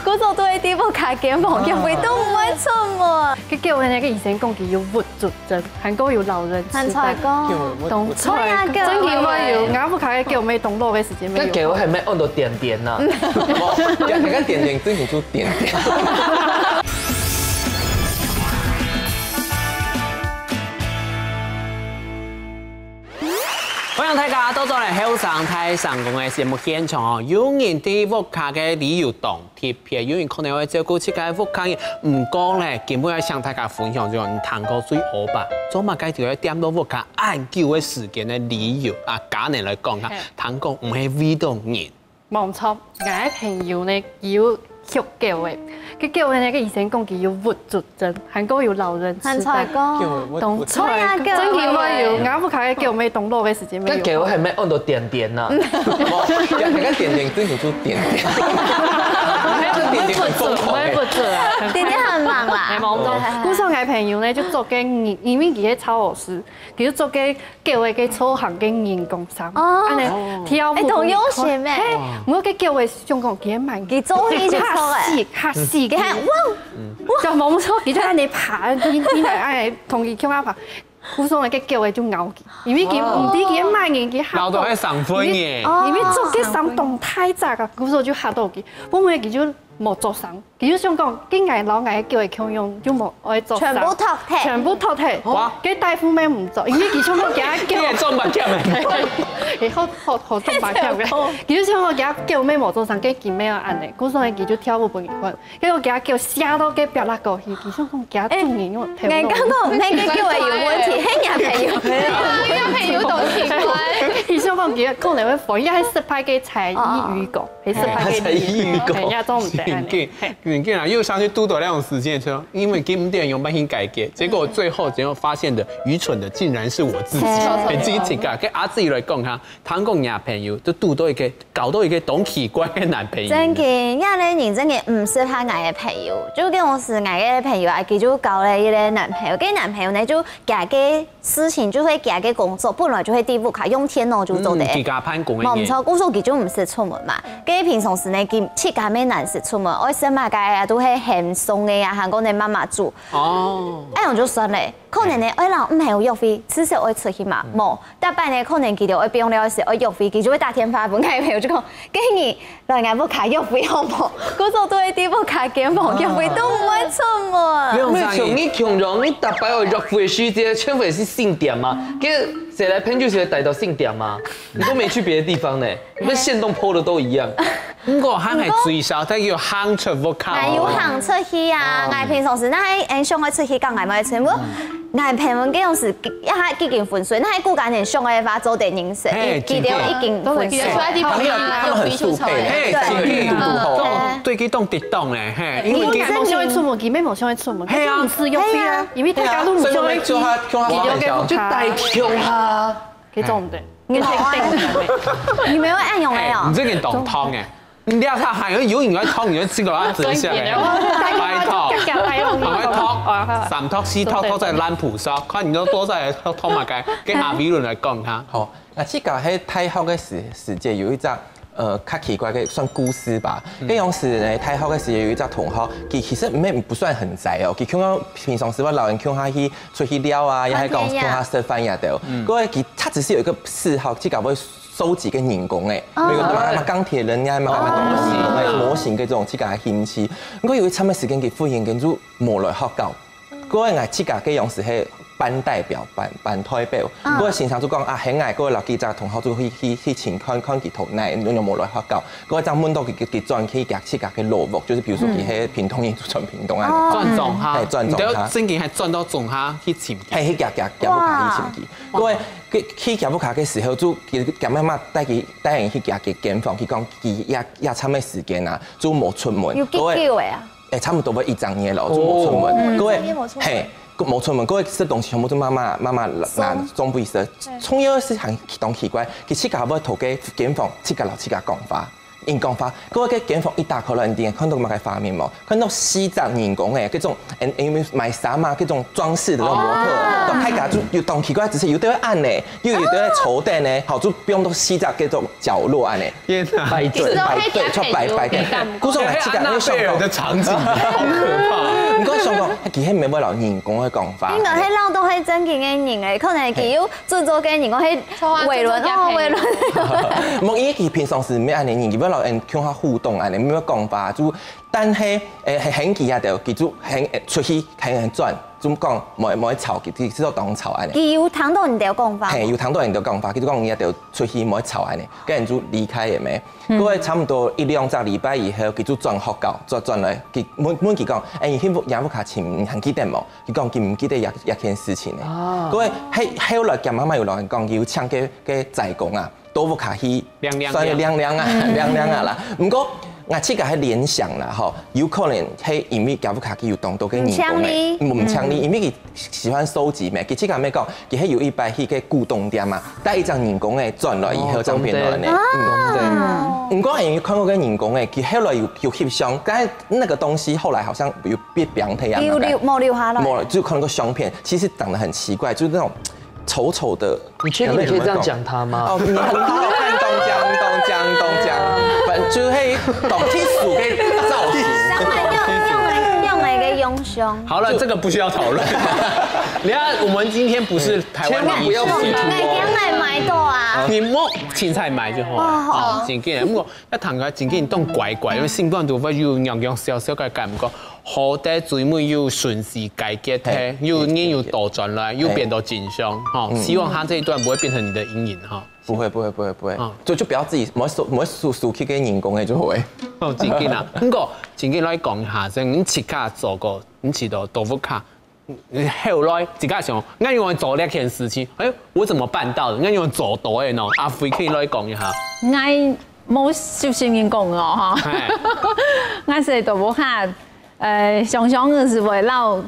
故所都會在屋下間房約會，都毋會出門。該狗仔呢，該醫生講佢有鬱卒症，還過有老人痴呆。還出來講。當出來，真个會有。𠊎屋下个狗仔當老个時節，該狗仔還無按到點點吶。無，該點點真个就點點。 歡迎大家倒轉來後生大聲公个節目現場哦！有人在屋下个理由當特別，有人可能會照顧自家个屋下人。毋過呢，今晡日愛請大家分享，就係你聽過最烏白，做麼个就會踮到屋下恁久个時間个理由啊，家人來講下，嘿。聽講毋係為著人。 無錯，𠊎个朋友呢，佢有畜狗仔。該狗仔呢，該醫生講佢有鬱卒症，還過有老人痴呆。還出來講。當出來，真个會有。𠊎屋下个狗仔當老个時節，該狗仔還無按到點點吶。無，該點點真个就點點。點點很瘋狂欸。鬱卒啊，點點很忙啦。哎，無錯。故所𠊎朋友呢，就做該人，因為佢係操老師，佢就做該 狗仔个造型个人工衫，哦。恁樣跳舞。哎，當用心欸。嘿，毋過該狗仔想講，佢个慢，佢中意就做欸。嚇死，嚇死，佢還，哇，就無錯，佢就恁樣爬，佢，佢來，哎，同佢共下爬。故所呢，該狗仔就咬佢，因為佢毋知佢个慢，佢嚇到。咬到還生份耶。因為，哦。因為做該衫當大隻啊，故所就嚇到佢。本來佢就無著衫， 佢就想講，該𠊎摎𠊎个狗仔共樣，就無愛著衫。全部脫忒。全部脫忒。哇。該大夫乜毋做，因為佢想講佢个狗，你也中白跳欸。欸，好，好，好中白跳欸。佢就想講佢个狗乜無著衫，該佢乜愛恁樣，故所呢，佢就跳舞分佢看。結果佢个狗嚇到該壁那過去，佢想講佢个主人又跳舞。哎，𠊎感覺毋係該狗仔有問題，係若朋友。若朋友當奇怪。佢想講佢个可能會煩，應該係失敗个才藝女工。 係失敗个才藝女工。嘿，也做毋得恁樣。緊緊，嘿。緊緊啊，又想去堵到那種時間，就因為緊張用半天改革，結果最後最後發現的愚蠢的竟然是我自己，嘿。很驚奇啊！跟阿志來講哈，聽講若朋友就堵到一個，交到一個當奇怪个男朋友。真个，這個人真个毋適合𠊎个朋友。就跟𠊎个朋友啊，佢就交了一個男朋友，該男朋友呢就 佢个事情就係佢个工作，本來就係在屋下用電腦就做得。嗯，居家辦公个人。無毋著，故所佢就毋使出門嘛。該平常時呢，佢自家乜懶得出門，愛食麼个啊，都係喊送个啊，還過呢媽媽煮。哦。恁樣就算了，可能呢，愛摎朋友約會，至少愛出去嘛，無。逐擺呢，可能佢兜愛放尞个時愛約會，佢就會打電話分𠊎朋友，就講，今日 來𠊎屋下約會好無？故所都係在屋下間房約會，都毋會出門。沒有像你共樣，你逐擺愛約會个時節，全部係新店嘛。該誰來朋友就會帶到新店嘛？你都沒去別的地方呢，你們限動po的都一樣。毋過還係最少得有行出屋口。還有行出去啊，哦。𠊎平常時，該係，欸，想愛出去，講𠊎無愛出去，毋過𠊎平常該種時，也還幾經分手，該係顧家人想愛話做得認識，嘿，佢，佢兜已經分手。真的。他們，他們很速配的，嘿，對。情侶堵堵吼。對，佢當得當欸，嘿，因為佢，你看，無想愛出門，佢妹無想愛出門，嘿啊。佢毋使約會啊，嘿啊。因為大家都無想愛去，所以我們就他，就他，佢就給，就帶動他。 該種的，你老愛，你沒有愛用的哦。欸，你這個當燙欸，你這下還有有人來燙，你就這個要整下來，拜託，趕快燙，三燙四燙，燙在爛布上，看你都多在燙麼个，跟阿比倫來講哈。好，那這個係大學个時，時節有一隻，呃，較奇怪个算故事吧。該當時呢，大學个時節有一隻同學，佢其實毋係，毋算很宅哦，佢共下平常時會摎人共下去 出去尞啊，也係講共下食飯也得。嗯。不過佢，他只是有一個嗜好，自家會收集个人工欸，哦。比如說嘛，嘛鋼鐵人呀，嘛，嘛東西，哦。模型這種自家个興趣。不過有一站个時間，佢忽然間就無來學校。不過𠊎自家个樣式係班代表，班，班代表。嗯。不過先生就講啊，現在各位老記者同學就去，去，去請看，看佢頭那，又無來學校。 𠊎正問到佢，佢，佢轉去佢自家个老屋，就是比如說佢係屏東人，就轉屏東啊。哦。轉彰化。嘿，轉彰化。你兜正經還轉到彰化去尋佢？嘿，去佢，佢，佢屋下去尋佢。哇。𠊎，佢去佢屋下个時候，就佢，佢媽媽帶佢，帶人去佢，佢間房，佢講佢這，這站个時間啊，就無出門。有幾久个啊？欸，差不多要一整年了，就無出門。哦。嗯，𠊎，一整年無出門。嘿，無出門，𠊎食東西全部都媽媽，媽媽拿，送。送分佢食。對。重要个係還當奇怪，佢自家會在該間房，自家摎自家講話。 人講話，𠊎个間房一打開來，你知看到麼个畫面無？看到四隻人工欸，該種，嗯，因為賣衫啊，該種裝飾的那種模特，哦。大家就有當奇怪，只是有的會恁呢，又有的會坐等呢，好，就放到四隻該種角落恁呢。天哪。排隊。排隊，就排，排隊。故所𠊎自家，𠊎想講，那個場景好可怕。你講想講，佢係毋係會摎人工个講話？應該係摎到係正經个人欸，可能佢有 製作个人講，係偉倫，哦，偉倫。無，因為佢平常時毋係恁呢人，佢會摎人共下互動恁呢，毋會講話，就，但係，欸，很，很奇啊，就，佢就很，欸，出去，很，很轉，就講，莫，莫吵，佢，佢，佢就當吵恁呢。佢有聽到你兜講話？嘿，有聽到人兜講話，佢就講，你兜出去莫吵恁呢，跟人就離開了咩？嗯。過後差不多一兩隻禮拜以後，佢就轉學校，轉，轉來，佢問，問佢講，欸，你幸福，幸福卡錢還記得無？ 佢講佢毋記得這，這件事情呢。啊。過後，後，後來佢媽媽有摎人講，佢有請个，个志工啊，到屋下去，亮亮啊。算是亮亮啊，嗯。亮亮啊啦。毋過，𠊎自家係聯想啦，吼，有可能係因為佢屋下去有當多个人工欸，毋請你。毋，毋請你，嗯。因為佢喜歡收集咩，佢自家乜講，佢係有一擺去个古董店啊，帶一隻人工欸轉來以後，哦，正變來呢。古董店。嗯。啊。毋過，因為看過个人工欸，佢後來有，有翕相，但是那個東西後來好像有 被，被人退啊嘛。有留，無留下來。無，就看過相片，其實長得很奇怪，就是那種醜醜的。你確定你可以這樣講他嗎？哦，你很好看，東江，東江，東江，反正就是很懂技術的造型。當然要用，用，用一個用胸。好了，這個不需要討論。你看，我們今天不是台灣的藝術。千萬不要附圖哦。哪天來買到啊？你莫凊彩買就好了。哦，好。哦，真个，毋過 要談个情景當怪怪，因為心肝肚會有樣樣小小个感覺，好得最尾又順勢解決忒，嘿，又人又倒轉來，又變到正常，吼，嗯。希望他這一段不會變成你的陰影，哈。不會，不會，不會，不會。嗯。就，就不要自己，莫收，莫收，收去給人工的就好欸。哦，真个啊。毋過，真个來講一下，像你自家做過，你試著到屋下 後來自家想，𠊎仰會做這件事情，哎，我怎麼辦到的？𠊎仰會做到的呢？阿輝可以來講一下。𠊎無熟悉人講哦，哈。嘿。𠊎係在屋下，呃，常常係會摎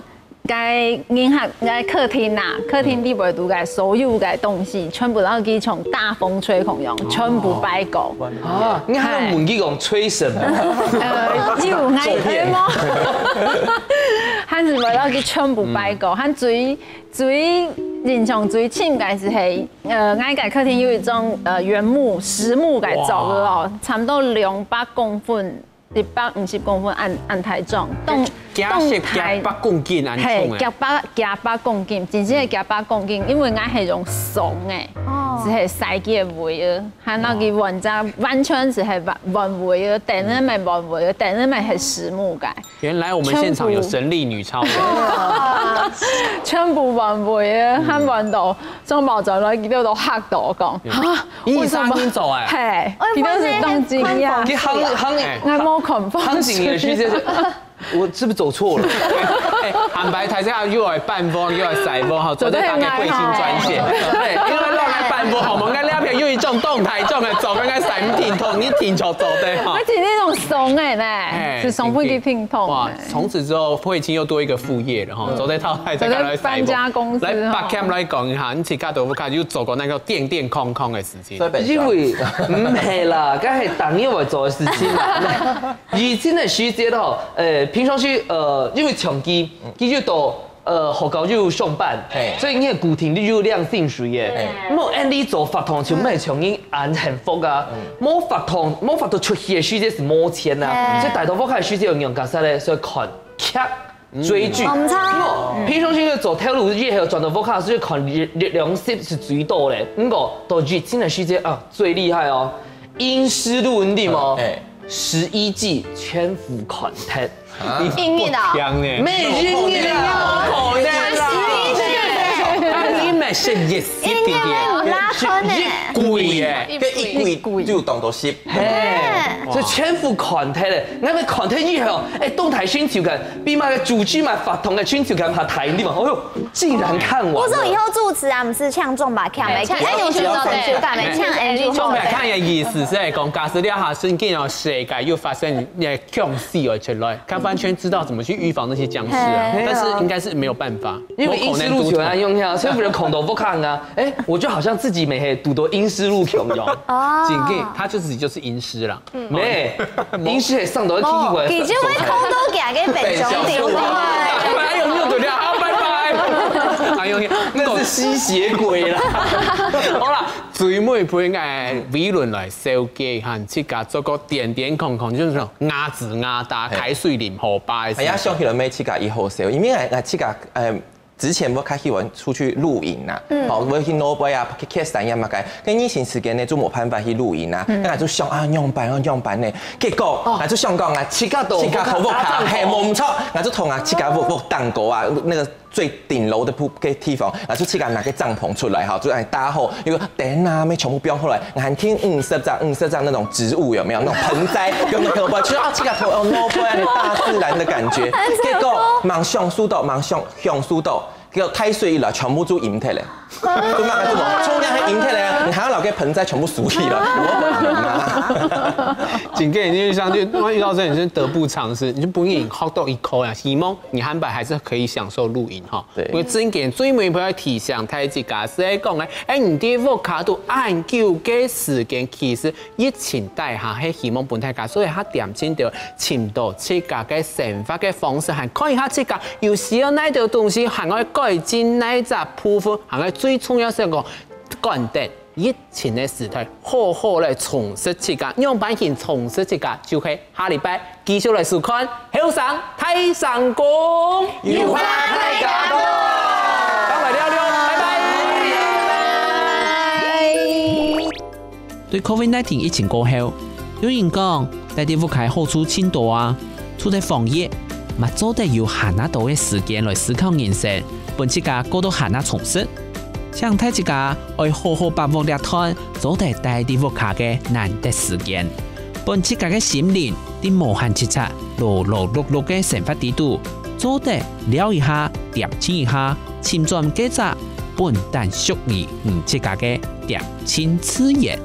該人客，該客廳啊，客廳裡背肚个所有个東西，全部摎佢像大風吹共樣，全部擺過。 啊，你還有問佢講吹什麼？呃，有，𠊎有嗎？還係會摎佢全部擺過，還最，最印象最深个係，呃，𠊎个客廳有一種，呃，原木，實木个做个哦，哇。差不多兩百公分，一百五十公分恁，恁大張，當，加是當大，加百公斤恁重欸。嘿，加百，加百公斤，真正个加百公斤，因為𠊎係用送个。哦。只係洗佢个位啊，還有佢換隻完全只係換，換位啊，等下咪換位啊，等下咪係實木个。原來我們現場有神力女超人。全部換位啊，還換到張寶轉來，佢都都嚇到講，哈，醫生已經走欸。係，佢都係當驚訝。佢行行行幾年的時間，我是不是走錯了？欸，坦白大家又愛辦桌又愛洗桌哈，做得打給貴姓專線。對，因為讓來辦桌，我們跟廖片有一種動態，這種的走，剛剛閃停痛，你停球走的哈。而且那種鬆欸呢，是鬆不去停痛。哇，從此之後慧清又多一個副業了哈，走在套太再來搬家公司，來八 cam 來講一下，你自家都不看，又走過那個電電空空的事情。因為毋係啦，該係當然會做的事情啦。 以前个時節吼，呃，平常時，呃，因為長期，佢就到，呃，學校就上班，所以你个固定你就領薪水个。無恁樣做法堂就毋係像你恁幸福啊。無法堂，無法度出去个時節係無錢啊，所以大多數个時節有用家啥咧，所以看劇、追劇。毋過平常時做頭路以後轉到屋下，所以看月月亮係係最多咧。毋過到以前个時節啊，最厲害哦。 陰司路你知無？十一記全副看忒。陰影啊，強呢，沒陰影啊，好可能啦。你們是一一定拉穿呢，貴耶，跟一貴就當多十，嘿，所以全副看忒了，那麼看忒以後，哎，動態星球感，比那個主機嘛，發動的星球感還大，你嘛，哦哟，竟然看完了。我說以後主持啊，不是像中吧，看沒看，哎，有這種成就感沒看，哎，中吧看的意思是講，假設你下身見到世界又發生那僵屍而出來，他完全知道怎麼去預防那些僵屍啊，但是應該是沒有辦法，因為陰司路就愛用下，所以不能空投不看啊，哎，我就好像自己沒黑堵到陰司路窮一樣。哦，警戒，他就自己就是陰司啦。沒，陰司係上到天哦，會，佢就會偷偷給他个本兄弟。哎呦，又走掉，好，拜拜。哎呦，那是吸血鬼啦。好啦，最尾陪个偉倫來紹介一下，自家做過點點空空，就是那種鴨子鴨大開水淋河壩的事情。哎呀，想起來沒自家以後笑，因為哎，哎，自家，呃，之前我較喜歡出去露營呐，好，我去挪威啊，去去山呀嘛个，跟疫情時間呢，就無辦法去露營啊，那就想啊，仰般啊，仰般呢，結果啊，就想講啊，自家都自家都屋下，嘿，無毋著，那就同啊，自家屋屋頂高啊，那個最頂樓的鋪个地方，然後就自家拿個帳篷出來哈，就來搭好，因為等啊，沒全部不用後來，還聽五十張五十張那種植物有沒有？那種盆栽，有沒有？我就啊，自家頭哦，挪威啊，大自然的感覺，結果馬上收到，馬上享受到。 結果大水一來，全部就淹忒了。就那個什麼，沖涼還淹忒了，你還要拿該盆栽全部收起來，我不可能啊。真个，你就像就遇到這種，你真得不償失，你就不願意學到一口呀。希望你下擺還是可以享受露營哈。對因為真个最尾要提醒大家，係講呢，哎，你在屋下肚恁久个時間，其實 疫情底下，係希望分大家所以較恬靜點，尋到自家个生活个方式，還看一下自家有需要哪兜東西，還愛改進哪隻部分，還愛最重要係講，趕等疫情个時代，好好來充實自家，仰般形充實自家，就係下禮拜繼續來收看《後生大聲公》。有話大家講。等會聊聊，拜拜。 對COVID nineteen疫情過後，有人講，戴在屋下好處盡多啊，除了防疫，嘛做得有還較多个時間來思考人生，分自家過到還較充實。請大自家愛好好把握這段做得戴在屋下个難得時間，分自家个心靈在無閒直掣、勞勞碌碌个生活底肚，做得尞一下、恬靜一下，尋轉該隻本旦屬於你自家个恬靜自然。